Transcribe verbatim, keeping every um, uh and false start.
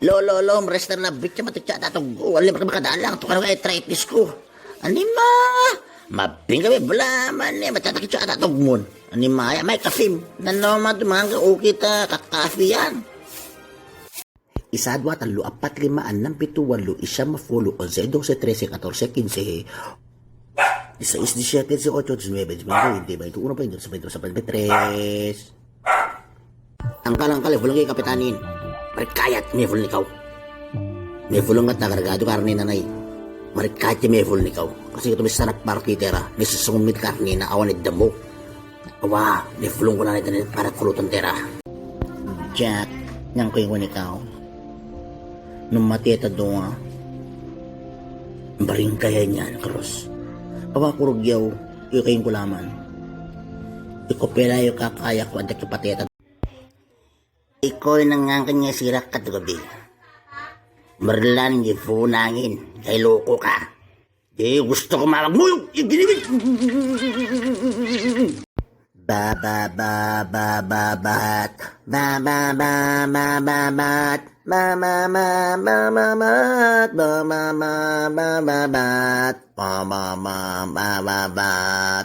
Lo, lo, lo, mresta na bicha mata cha ta togo, wale maka maka dalang, tukang ka etra episku. Anima, mabinga be bela mane, mata ta cha ta togo mun. Anima, ya, mai kafim. Nano matu mangga, o kita, kakafian. Isa, dua, tellu, apat, lima, enam, pitu, walu, isa, mafulu, onse, dose, trese, katorse, kinse. Isa, is, disiete, disiocho, disinuebe, disimbilan, bainte, baintu, uno, baintu, baintu, baintu, tres. Angkal, angkal, mefulung ki kapitanin. Merikayat mefulung ikau. Mefulung kata karga tu karnina nai. Merikayat mefulung ikau. Kasi katu misan parti tera. Misesungmit karnina awan idemu. Awa, mefulung kuna nai tene para kulutan tera. Jack, nyangkui nguni kau. Numa teta doa. Beringkaya nyan terus. Awa kuruk yau, yo kain kulaman. Iko pela yo kakaya ku ada kepateta. Iko inang ngangken nya sirak kat gabi. Merlan ye funangin, kai loko ka. Ye gusto ko mawag muyuk, ye gini, gini. Ba, ba, ba, ba, ba, bat. Ba, ba, ba, ba, ba, bat. Ba, ba, ba, ba, ba, bat. Ba, ba, ba, ba, ba, bat. Ba, ba, ba, ba, ba, bat.